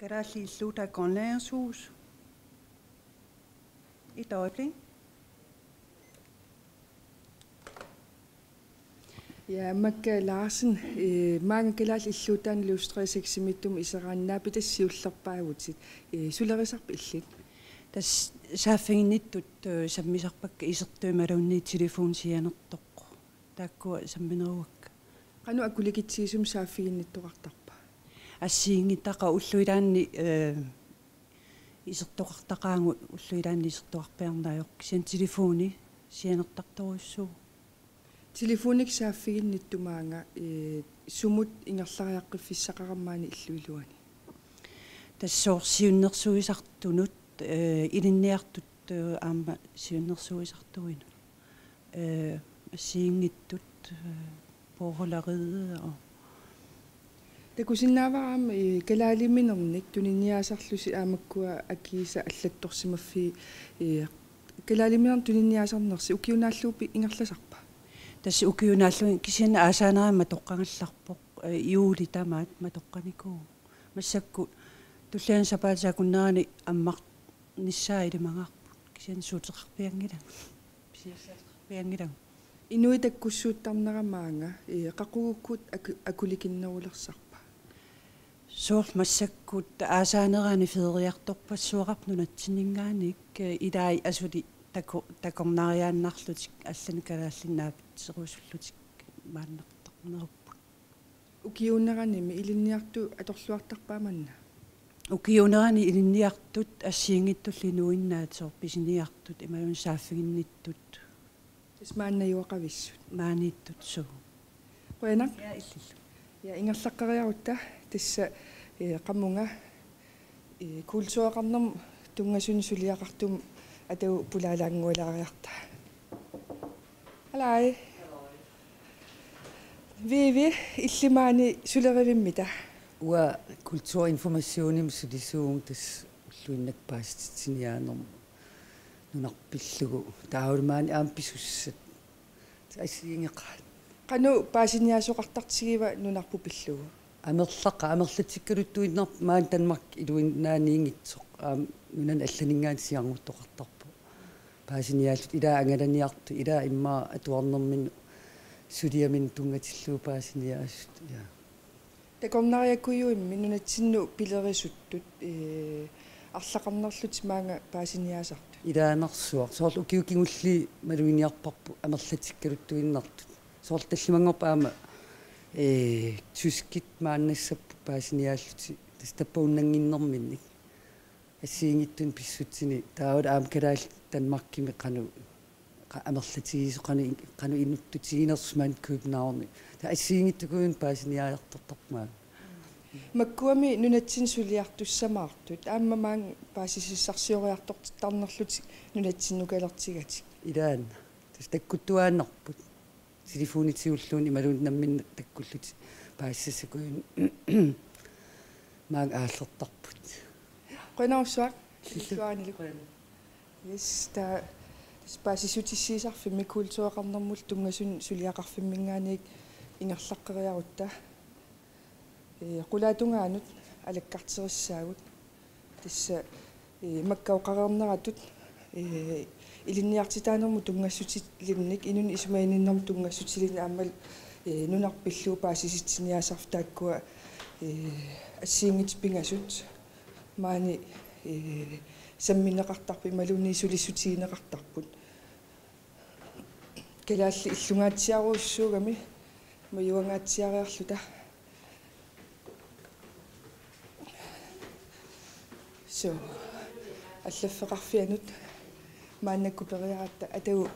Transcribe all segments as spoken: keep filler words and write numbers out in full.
Kalaallit illuutai Grønlands Hus. Et øjeblik. Ja, Makka Larsen, eh, maanga kalaallit illuutaanni Livstrediseksimiittumut iseraanni naapitasi siullerpaavutit, eh, sulerisarpit illit? Tassa saaffiginnittut, eh, sammisarpakka isertut imaluunniit telefoni sianertoq. Taakkua sammineruakka. Qanoq akulikitsigisumik saaffiginnittoqartarpa? Assigiinngitsoq ullut ilaanni, eh, isertoqartaqaagut ullut ilaanni isertoqarpiarneq ajorpoq. Kisianni telefoni sianertartorujussuuvoq. Telefonikkut saaffiginnittut maanga, eh, sumut ingerlariaqqiffissaqarami maani illup iluani? Tassa soorlu siunnersuisartunut, eh, ilinniartut, eh, aamma siunnersuisartuinut. Eh, assigiinngitsut, eh, bogholderiet og Takusinnaavara aamma, eh, kalaaliminernik tuniniaasarlusi aamma makkua akiisa allattorsimaffii, eh, kalaaliminernik tuniniaasarnersi ukiunaallugu ingerlasarpa? Tassa ukiunaallugu kisianni aasaanerani matoqqagallarpoq, eh, juuli tamaat matoqqanikuuvoq. Massakkut tulliani sapaatip akunnerani ammarnissaa ilimagaarput. Kisianni suuteqarpianngilagut. Pisiassaqarpianngilagut. Inuit takkussuuttarnerat maanga, eh, qaqugukkut aku-, akulikinnerulersarpa? Soorlu massakkut aasaanerani feriartorpassuaqarpoq nunatsinninngaanniit, eh, ilai asuli taku-, takornariaannarlutik allanik kalaallit naapitserusullutik maannartarnerupput. Ukiuuneranimi ilinniartut atorluartarpa manna? Ukiuunerani ilinniartut assigiinngitsullu inuinnaat soorlu pisiniartut imaluunniit saaffiginnittut. Tassa maani najugaqavissut. Maaniittut suu. Qujanaq. Ja, illillu. Ja, ingerlaqqeriarutta tassa, eh, qamunga, eh, kultureqarnermut tunngasunik suliaqartumut atagu pulaalaanngualaariarta. Halai. Vivi, illit maani sulerivimmita? Uanga kulturinformationimut sulisuuvunga tassa ulluinnarni paasititsiniaanermut nunarput pillugu. Taavalu maani aamma pisussat. Assigiinngeqaat. Qanoq paasiniaasoqartartigiva nunarput pillugu? Amerlaqa-, amerlatsikkaluttuinnarpoq maani Danmarkip iluinnaaniinngitsoq. Aamma nunani allaninngaanniit sianertoqartarpoq. Paasiniaallutik ilaa angalaniartut, ilaa immaqa atuarnerminnut suliaminnut tunngatillugu paasiniaasut. Ja. Takornariakujummi nunatsinnut pilerisuttut, eh, arlaqarnerlutik maanga paasiniaasartut? Ilaannarsuaq. Soorlu ukiut kingulliit maluginiarparput amerlatsikkaluttuinnartut. Soorlu tallimanngorpat aamma, eh, tyskit maannassapput paasiniaallutik. Tassa tappavunnaannginnerminnik. Assigiinngitsunik pissutsinit taavalu aamma kalaallit Danmarkimi qanoq qa-, amerlatigisut qanoq in-, qanoq inuttutiginersoq maani Københavni. Taava assigiinngitsukujunik paasiniaajartortarpoq maani. Makkuami nunatsinnut suliartussamaartut. Aamma maani paasisassarsioriartortittarnerlutik nunatsinnukalertigatik. Ilaanni. Tassa takkuttuaannarput. Telefoni tigulluunniit imaluunniit nammineq takkullutik paasisassakkut maanga aallertarput. Qujanarsuaq. Illuaanilu. Yes, taava tassa paasissutissiisarfimmi kultureqarnermullu tunngasunik suliaqarfimminngaanniit ingerlaqqeriarutta. Ee, qulaatungaanut alakkarterissaagut. Tassa, ee, makka oqareerneratut, ee, ilinniartitaanermut tunngassutilinnik, inunnik isumaginninnermut tunngassutilinnik aammalu, ee, nunarput pillugu paasisitsiniaasarfik taakkua, ee, assigiinngitsut pingasut maani, ee, sammineqartarput imaluunniit sulissutigineqartarput. Kalaallit illungaatsiarujussuugami majuangaatsiariarluta. So, allaffeqarfianut maannakkut periaratta atagu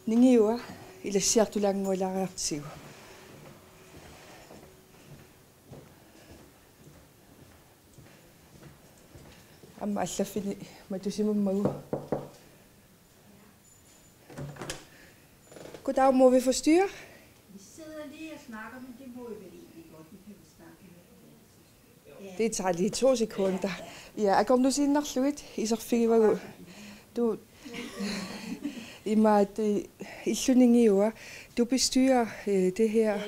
ningiua ilassiartulaanngualaariartigu. Aamma allaffinik matusimammagu. Goddag, må vi forstyrre? Vi sidder lige og snakker, men det må I vel egentlig godt. Vi kan vel snakke. Det tager lige to sekunder. Ja, akornusiinnarlugit iserfigivagut. Du, imaattoq, illup ningiua. Du bestyrer, øh, det her,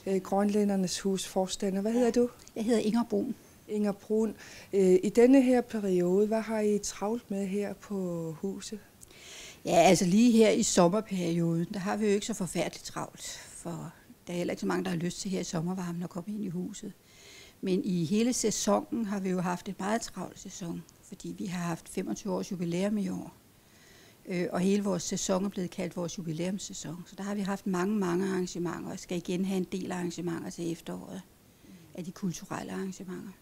øh, Grønlændernes Hus, forstander. Hvad hedder du? Jeg hedder Inger Brun. Inger Bruun, øh, i denne her periode, hvad har I travlt med her på huset? Ja, altså lige her i sommerperioden, der har vi jo ikke så forfærdeligt travlt, for der er heller ikke så mange, der har lyst til her i sommervarmen at komme ind i huset. Men i hele sæsonen har vi jo haft en meget travl sæson, fordi vi har haft femogtyve års jubilæum i år. Øh, og hele vores sæson er blevet kaldt vores jubilæumssæson. Så der har vi haft mange, mange arrangementer, og skal igen have en del arrangementer til efteråret, af de kulturelle arrangementer.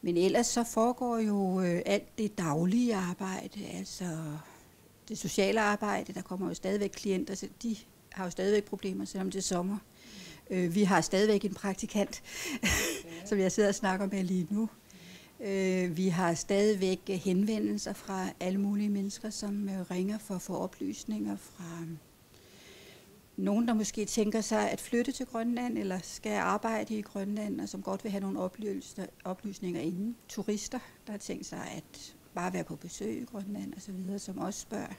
Men ellers så foregår jo øh, alt det daglige arbejde, altså det sociale arbejde. Der kommer jo stadigvæk klienter, så de har jo stadigvæk problemer, selvom det er sommer. Øh, vi har stadigvæk en praktikant, som jeg sidder og snakker med lige nu. Øh, vi har stadigvæk henvendelser fra alle mulige mennesker, som øh, ringer for at få oplysninger fra nogen, der måske tænker sig at flytte til Grønland, eller skal arbejde i Grønland, og som godt vil have nogle oplysninger, oplysninger inden. Turister, der har tænkt sig at bare være på besøg i Grønland og så videre, som også spørger.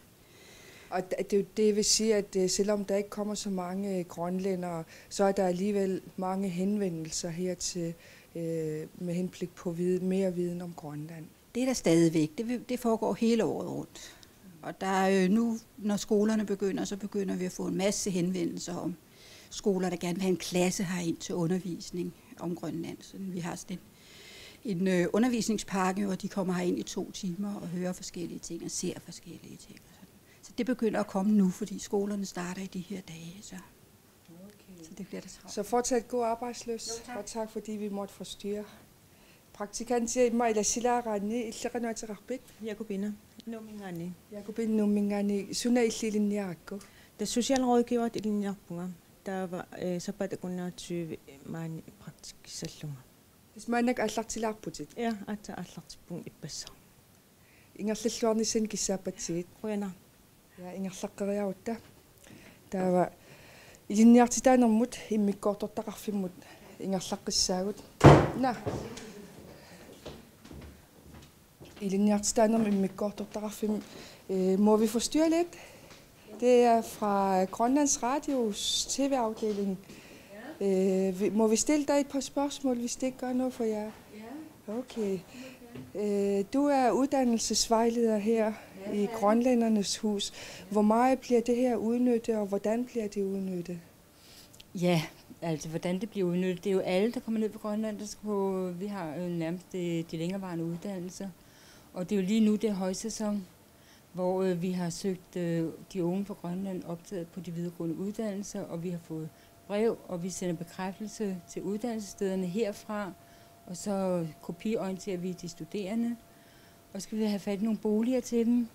Og d- det, det vil sige, at øh, selvom der ikke kommer så mange øh, grønlændere, så er der alligevel mange henvendelser her til øh, med henblik på vide, mere viden om Grønland. Det er der stadigvæk. Det, vil- det foregår hele året rundt. Og der er jo nu, når skolerne begynder, så begynder vi at få en masse henvendelser om skoler, der gerne vil have en klasse herind til undervisning om Grønland. Så vi har sådan en, en øh, undervisningspakke, hvor de kommer herind i to timer og hører forskellige ting og ser forskellige ting. Og sådan. Så det begynder at komme nu, fordi skolerne starter i de her dage. Så, så det bliver der travlt. Så fortsat god arbejdsløst, jo, tak. Og tak fordi vi måtte forstyrre. Praktikantia, immaqa ilassilaaraanni, illit qanoq ateqarpit? Jakobine. Nuumminngaanniit. Jakobine Nuumminngaanniit, suna illit ilinniarakku? Tassa socialrådgiverit ilinniarpunga. Taava øh, sapaatip akunnerata tyve maani praktikkissallunga. Tassa maannakkut aallartilaarputit? Ja, aatsaat aallartippunga ippassaq. Ingerlalluarnissannik kissaappassigit. Qujanaq. Ja, ingerlaqqeriarutta. Taava ilinniartitaanermut immikkoortortaqarfimmut ingerlaqqissaagut. Naa. Ilinniartitaanermut immikkoortortaqarfimmut. Øh, må vi forstyrre lidt? Det er fra Grønlands Radios T V-afdeling. Øh, vi- må vi stille dig et par spørgsmål, hvis det ikke gør noget for jer? Ja. Okay. Øh, du er uddannelsesvejleder her i Grønlændernes Hus. Hvor meget bliver det her udnyttet, og hvordan bliver det udnyttet? Ja, altså hvordan det bliver udnyttet, det er jo alle, der kommer ned på Grønland, der skal på, vi har jo nærmest det, de længerevarende uddannelser, og det er jo lige nu, det er højsæson, hvor øh, vi har søgt øh, de unge fra Grønland optaget på de videregående uddannelser, og vi har fået brev, og vi sender bekræftelse til uddannelsesstederne herfra, og så kopiorienterer vi de studerende, og så skal vi have fat i nogle boliger til dem.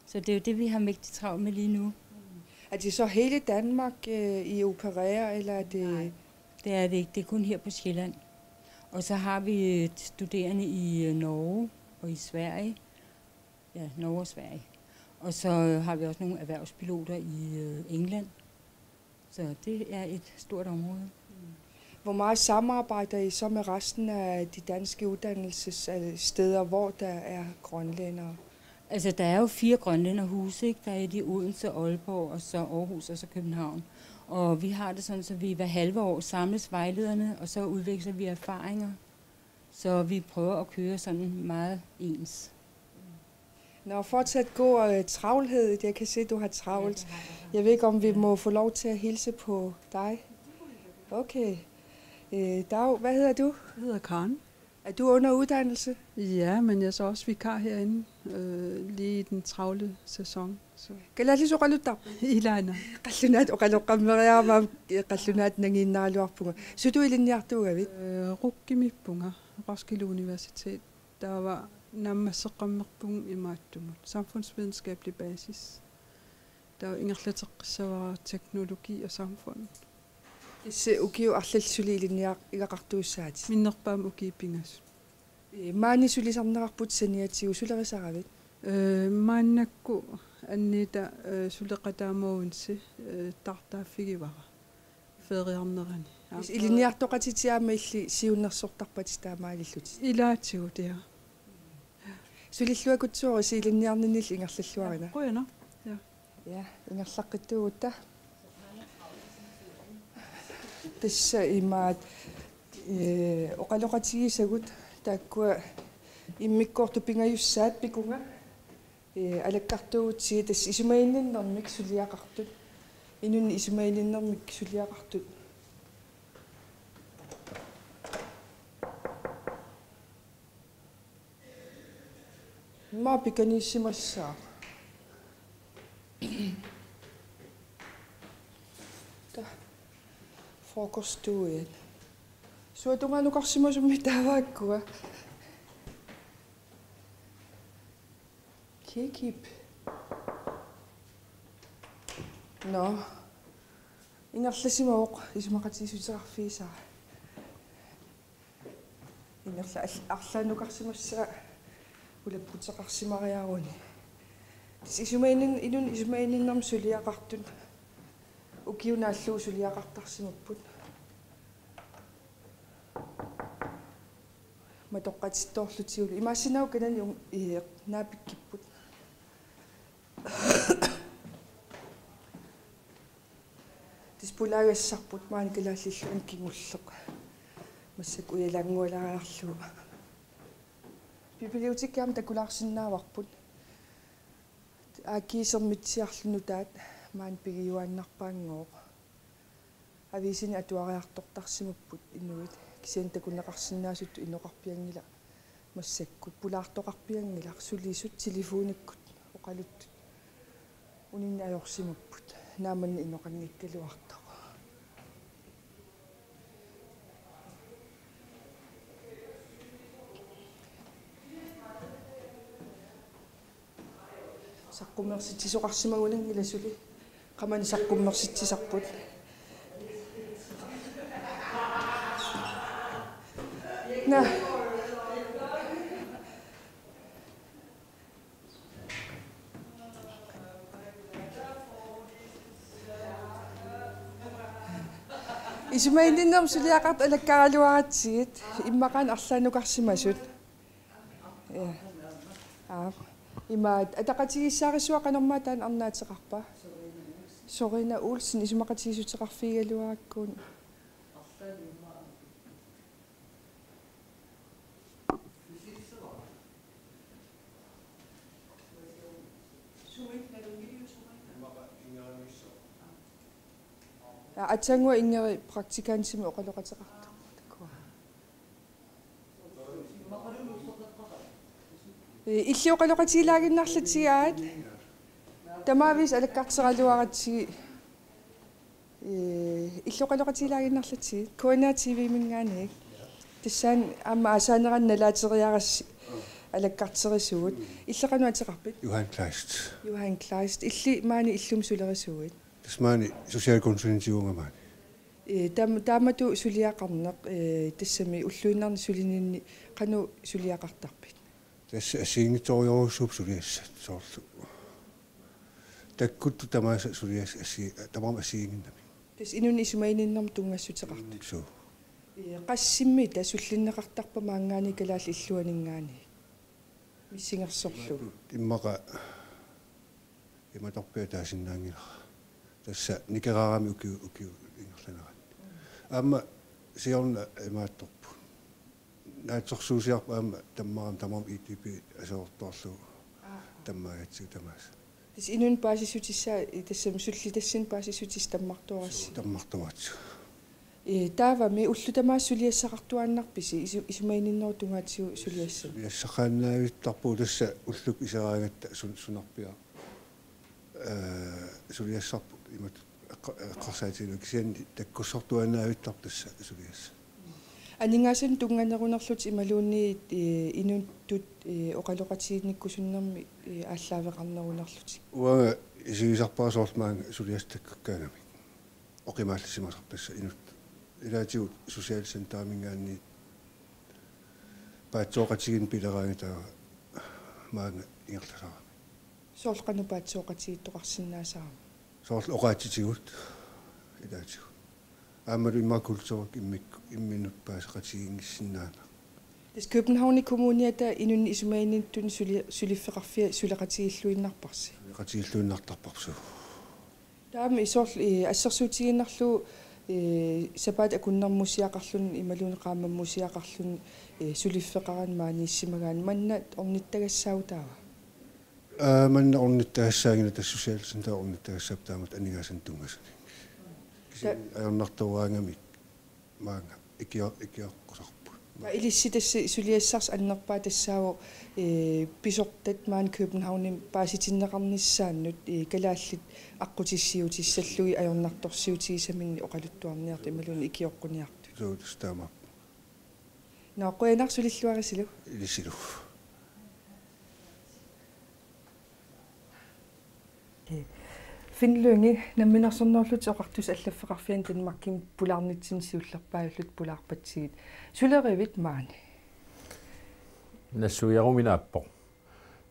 Så det er jo det, vi har mægtig travlt med lige nu. Er det så hele Danmark, øh, I opererer, eller er det... Nej, det er det ikke. Det er kun her på Sjælland. Og så har vi øh, studerende i øh, Norge og i Sverige. Ja, Norge og Sverige. Og så øh, har vi også nogle erhvervspiloter i øh, England. Så det er et stort område. Hvor meget samarbejder I så med resten af de danske uddannelsessteder, hvor der er grønlændere? Altså, der er jo fire grønlænderhuse, ikke? Der er et i Odense, Aalborg, og så Aarhus, og så København. Og vi har det sådan, så vi hver halve år samles vejlederne, og så udveksler vi erfaringer. Så vi prøver at køre sådan meget ens. Nå, fortsat god øh, travlhed. Jeg kan se, du har travlt. Jeg ved ikke, om vi må få lov til at hilse på dig. Okay. Øh, Dag, hvad hedder du? Jeg hedder Karen. Er du under uddannelse? Ja, men jeg er så også vikar herinde, øh, lige i den travle sæson. Så. Kalaallisut oqaluttarpit? Ilaana. Qallunaat oqaloqqammeriarama, qallunaat nangiinnaraluarpunga. Sutut ilinniartuugavit? Øh, RUC-imiippunga, Roskilde Universitet. Taava naammasseqqammerpunga imaattumut, samfundsvidenskabelig basis. Taava ingerlateqqissavara teknologi og samfund. Tassa ukiut arlallit suli ilinniagaqartuussaatit? Minnerpaamik ukiut pingasut. Ee, maani sulisarnerarputit saniatigut, sulerisaravit? Øh, maannakkut Anniita øh, suleqataamuunsi øh, taartaaffigivara. Feriarnerani. Tassa ilinniartoqatitit aamma illit siunnersortarpatit taamaalillutit? Ilaatigut, ja. Sulilluakutsoorissi ilinniarninnilli ingerlalluarina. Qujanaq. Ja. Ja, ingerlaqqittuugutta. Tassa imaat Ee, oqaloqatigisagut taakkua immikkoortut pingajussaat pikunga. Ee, alakkartuugutsigu tassa isumaginninnermik suliaqartut. Inunnik isumaginninnermik suliaqartut. Immaqa pikaniissimassaaq. Tassa frokoststueat. Suut tungaanukarsimasummi taavaakkua. Kikip. Nå. Ingerlasimavoq isumaqatigiissuteqarfigisara. Ingerla-, al-, arlaannukarsimassaa ulapputeqarsimariaruni. Tassa isumaginin-, inunnik isumaginninnermik suliaqartut. Ukiut naallugu suliaqartarsimapput. Matoqqatittoorlutigulu. Imaassinnaavoq kanani un-, ee, naapikkipput. Tassa pulaagassarput maani kalaallit illuanni kingulleq. Massakkut ujalaanngualaariarlugu. Bibliotekki aamma takulaarsinnaavarput. Aakiisermitsiarlu nutaat maani pigiuaannarpaanngooq. Aviisini atuariartortarsimapput inuit, kisianni takuneqarsinnaasutut inoqarpianngilaq massakkut, pulaartoqarpianngilaq, sulisut telefonikkut oqaluttut uninni ajorsimapput, naammanni inoqanngikkaluartoq. Saqqummersitsisoqarsimagunanngilaq suli. Qamani saqqummersitsisarput. Naa. Isumaginninnermik suliaqartut alakkaraluaratsigit, immaqaana arlaannukarsimasut. Ja. Aap. Ima ataqatigiissaarissua qanormaa taanna arnaateqarpa? Sorina Olsen isumaqatigiissuteqarfigigaluarakku. Aatsaannguaq Ingeri praktikantimik oqaloqateqartoq. Ee, illit oqaloqatigilaaginnarlatsigit aat. Tamaavisa alakkarteraluaratsigit. Ee, illit oqaloqatigilaaginnarlatsigit. K N R T V-minngaanniit. Tassani aamma aasaanerani nalaateriarassi alakkarterisugut. Illit qanoq ateqarpit? Johan Kleist. Johan Kleist. Illit maani illumut sulerisuuit? Tassa maani socialkonsulentiguunga maani. Ee, taam-, taamatut suliaqarneq, ee, tassami ulluinnarni sulininni qanoq suliaqartarpit? Tassa assigiinngitsorujussuupput suliassat soorlu. Takkuttut tamaasa suliassat assi-, tamarmik assigiinnginnamik. Tassa inunnik isumaginninnermik tunngassuteqartut. Mm, suu. Ee, qassimmita sullinneqartarpa maanngaanniit kalaallit illuaninngaanniit? Missingersorlugu. Immaqa imatorpiaq taasinnaanngilara. Tassa Nicaraguami ukiu-, ukiut ingerlaneranni. Aamma siorna imaattorput. Naatsorsuusiarput aamma tammarami tamarmik I D P aserortoorlugu. Aa. Tammaagatsigu tamaasa. Tassa inunnik paasissutissaa, tassami sullitassinnut paasissutissat tammartoorassi. Suu, tammartoorassi. Ee, taavami ullut tamaasa suliassaqartuaannarpisi, isu-, isumaginninnerup tungaatigut suliassat? Suliassaqaannavittarpugut tassa ullukkut iseraangatta sun-, sunarpiaq. Ee, suliassarput imatut eqqa-, eqqarsaatigalugu kisianni takkussortuaannavittarput tassa suliassat. Aningaasanut tunnganerunerlutit imaluunniit, ee, inuttut, ee, oqaloqatiginnikkusunnermik, ee, aallaaveqarnerunerlutit? Uanga isigisarpara soorlu maanga suliassat takkukkaangamik. Oqimaallassimasarput tassa inut. Ilaatigut socialcenteriminngaanniit paatsooqatigiinneq pileraangat taava maanga ingerlasarami. Soorlu qanoq paatsooqatigiittoqarsinnaasarami? Soorlu oqaatsitigut ilaatigut. Aammalu immaqa kulturikkut immik-, imminnut paaseqatigiinngissinnaaneq. Tassa Københavnip kommuniata inunnik isumaginnittuni suli-, suliffeqarfia suleqatigiilluinnarparsi? Suleqatigiilluinnartarparput suu. Taama isorl-, i, assersuutigiinnarlugu Ee, sapaatip akunnermusiaqarluni imaluunniit qaammammusiaqarluni, ee, suliffeqarani maaniissimagaanni manna ornittagassaavoq taava? Aa, manna ornittagassaanngilaq, tassa socialcenter ornittagassaavoq taamatut aningaasanik tunngasunik. Kisianni ajornartoraangamik maanga ikio-, ikioqqusarput. Taava ilissi tassa suliassarsi annerpaaq tassaavoq, ee, pisortat maani Københavnimi paasitinneqarnissaannut, ee, kalaallit aqqutissiuutissallugit ajornartorsiutigisaminnik oqaluttuarniartut imaluunniit ikioqquniartut. Suu, tassa taamaappoq. Nå, qujanaq sulilluarisilu. Ilissilu. Finn Lynge, Namminersornerullutik Oqartussat allaffeqarfianni Danmarkimi pulaarnitsinni siullerpaajullutit pulaarpatsigit. Sulerivit maani? Nassuiaruminaappoq.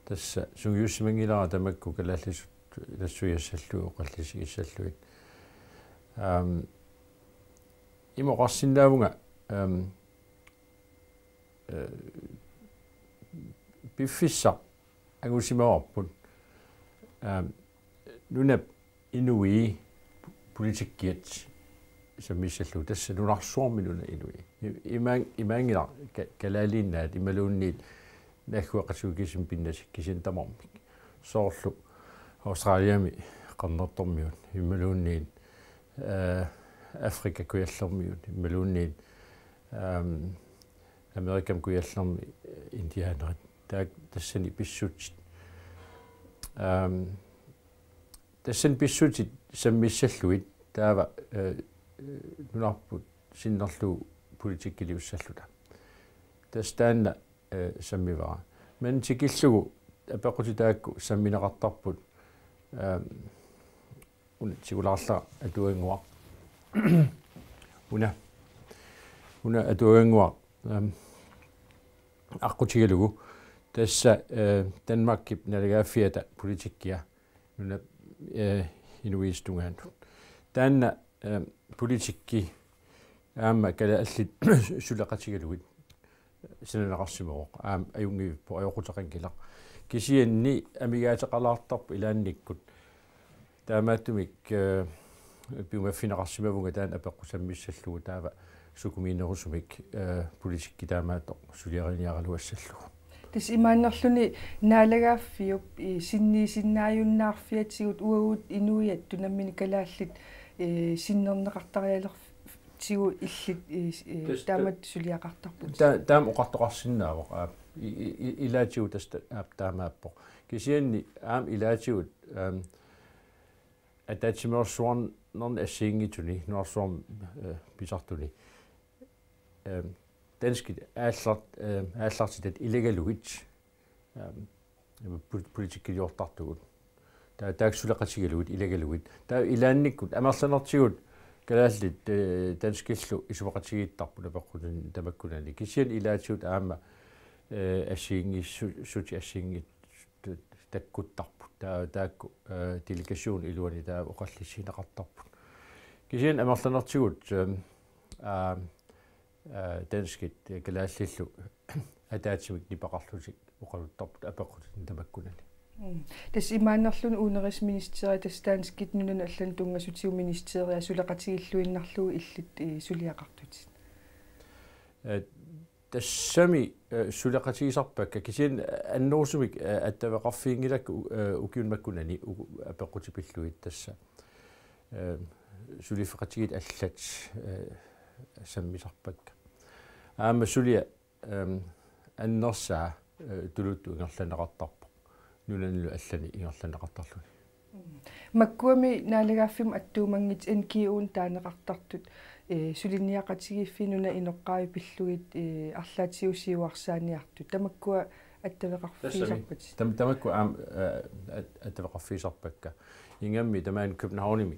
Tassa sungiussimanngilara tamakku kalaallisut nassuiassallugit oqallisigissallugit. Aam, ima oqarsinnaavunga, aam, ee, piffissaq angusimavarput, aam, nunap inui politikkiat sammissallugu, tassa nunarsuarmi nunap inui. I-, imaang-, imaanngilaq ka-, kalaaliinnaat imaluunniit naggueqatigut kisimik pinnatik kisianni tamarmik. Soorlu Australiami Qernertormiut, imaluunniit, ee, Afrika Kujallermiut, imaluunniit, aam, Amerikami Kujallermi, ee, indianerit. Taak-, tassani pissutsit. Aam, tassani pissutsit sammissallugit taava, ee, nunarput sinnerlugu politikkiliussalluta. Tassa taanna, ee, sammivara. Maani tikillugu apeqqutit taakku sammineqartarput, aam, una tigulaarlara atuannguaq. Una, una atuannguaq, aam, aqqutigalugu. Tassa, ee, Danmarkip naalagaaffiata politikkia nunap, ee, inuiaasa tungaanut. Taanna, ee, politikki aamma kalaallit suleqatigalugit sananeqarsimavoq. Aamma ajunngivippoq, ajoquteqanngilaq. Kisianni amigaateqalaartarpoq ilaannikkut. Taamaattumik, ee, piumaffigineqarsimavunga taanna apeqqut sammissallugu taava sukumiinerusumik, ee, politikki taamaattoq suliariniaraluassallugu. Tassa imaannerluni naalagaaffiup, ee, sinniisinnaajunnaarfiatigut uagut inuiattut nammineq kalaallit, ee, sinnerneqartarialerfitsigut illit, ee, s-, ee, tassa ta-, taamatut suliaqartarputit. Ta-, taama oqartoqarsinnaavoq, aap, i-, i-, i-, ilaatigut tassa ta-, aap, taamaappoq. Kisianni aamma ilaatigut, aam, ataatsimeersuarnerni assigiinngitsuni, nunarsuarmi, ee, pisartuni, aam, danskit aallart-, ee, aallartitat ilagalugit, aam, pol-, politikkiliortartugut. Taa-, taakku suleqatigalugit, ilagalugit. Taava ilaannikkut amerlanertigut kalaallit, ee, danskillu isumaqatigiittarput apeqqutini tamakkunani. Kisianni ilaatigut aamma, ee, assigiinngissu-, suti assigiinngit-, takkuttarput. Taa-, taakku, ee, delegation iluani taava oqallissineqartarput. Kisianni amerlanertigut, ee, aa, ee, danskit, ee, kalaallillu ataatsimik nipeqarlutik oqaluttarput apeqqutini tamakkunani. Mm. Tassa imaannerluni udenrigsministeriet, tassa danskit nunanut allanut tunngasutigut ministeriet suleqatigilluinnarlugu illit, ee, suliaqartutit. Ee, tassami, ee, suleqatigisarpakka kisianni annerusumik, ee, attaveqarfiginngilakka u-, ee, ukiuni makkunani uku apeqqutit pillugit tassa. Ee, suliffeqatigiit allat, ee, sammisarpakka. Aamma suliap, aam, annersaa, ee, tuluttut ingerlanneqartarpoq. Nunanilu allani ingerlanneqartarluni. Mm. Makkuami naalagaaffimmi attuumanngitsut N G O-nut taaneqartartut, ee, suliniaqatigiiffiit nunap inoqqaavi pillugit, ee, arlaatigut siuarsaaniartut. Tamakkua attaveqarfigisarpatit? Tassami. Tam-, tamakku aamma, ee, at-, attaveqarfigisarpakka. Ingammik tamaani Københavnimi,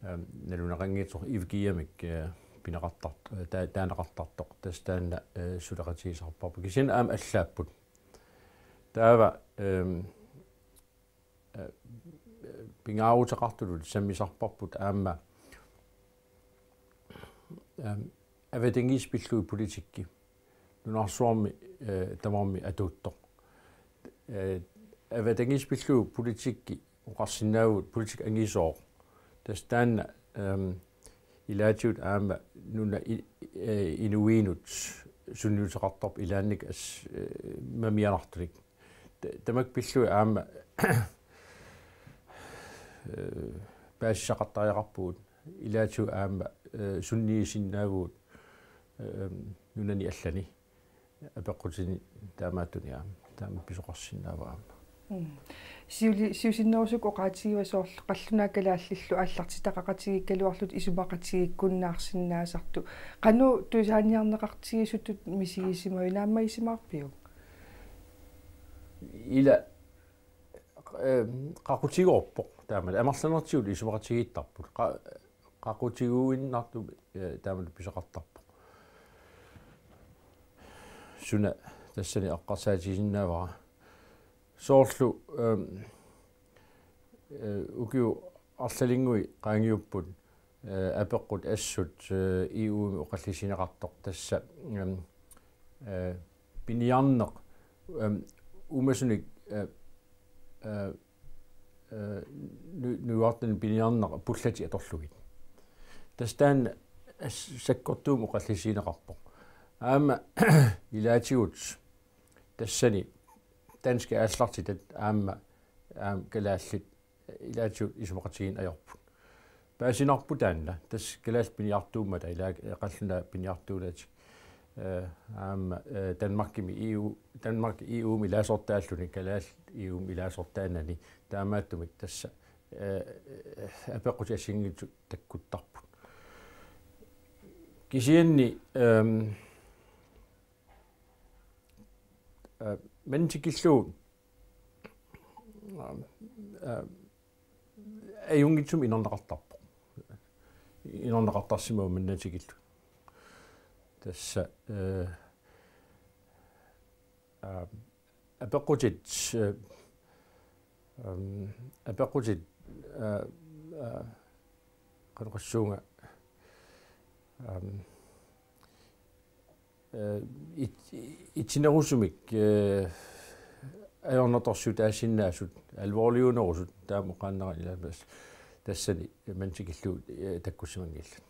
aam, naluneqanngitsoq Evgiamik, ee, pineqartart-, ee, taa-, taaneqartartoq. Tassa taanna, ee, suleqatigisarparput. Kisianni aamma allaapput. Taava, aam, ee, pingaaruteqartutut sammisarparput aamma, aam, avatangiisit pillugit politikki. Nunarsuarmi, ee, tamarmi atuuttoq. Ee, avatangiisit pillugit politikki oqarsinnaavugut politikki angisooq. Tassa taanna, aam, Ilaatigut aamma nuna i-, eh, inuiinut sunniuteqartarpoq ilaannik as-, eh, mamianartunik. Ta-, tamakku pillugit aamma, eh, paasisaqartariaqarpugut. Ilaatigut aamma, eh, sunniisinnaavugut, eh, nunani allani. Apeqqutini taamaattunik aamma. Taama pisoqarsinnaavoq aamma. Mm. Siuli-, siusinnerusukkut oqaatigiva soorlu qallunaat kalaallillu aallartitaqaqatigiikkaluarlutik isumaqatigiikkunnaarsinnaasartut. Qanoq tusaaniarneqartigisutut misigisimavit, naammagisimaarpiuk? Ila, eh, qaqutigoorpoq taamani. Amerlanertigut isumaqatigiittarput. Qa-, qaqutiguinnartumik, eh, taamani pisoqartarpoq. Suna tassani eqqarsaatigisinnaavara. Soorlu, ehm, eh, ukiut arlalinnguit qaangiupput, eh, apeqqut assut, eh, E U-mi oqallisigineqartoq tassa, ehm, eh, piniarneq, ehm, uumasunik, eh, eh, eh, nu-, nuuartanik piniarneq pullatik atorlugit. Tassa taanna as-, sakkortuumik oqallisigineqarpoq. Aamma ilaatigut tassani danskit aallartitat aamma, aamma kalaallit ilaatigut isumaqatigiinneq ajorput. Paasinarpoq taanna, tassa kalaallit piniartuummata ilaa qallunaat piniartuunatik. Eh, aamma, eh, Danmarkimi E U, Danmark E U-mi ilaasortaalluni, kalaallit E U-mi ilaasortaanani, taamaattumik tassa, eh, apeqqutit assigiinngitsut takkuttarput. Kisianni, ehm, eh, manna tikillugu, eh, eh, ajunngitsumik inerneqartarpoq. Inerneqartarsimavoq manna tikillugu. Tassa, eh, eh, apeqqutit, eh, ehm, apeqqutit, eh, eh, qanoq oqassuunga, ehm, eh, it-, itinerusumik, eh, ajornatorsiutaasinnaasut, alvorliunerusut, taama oqaannarani ilaa, tassani manna tikillugu, eh, takkussimanngillat.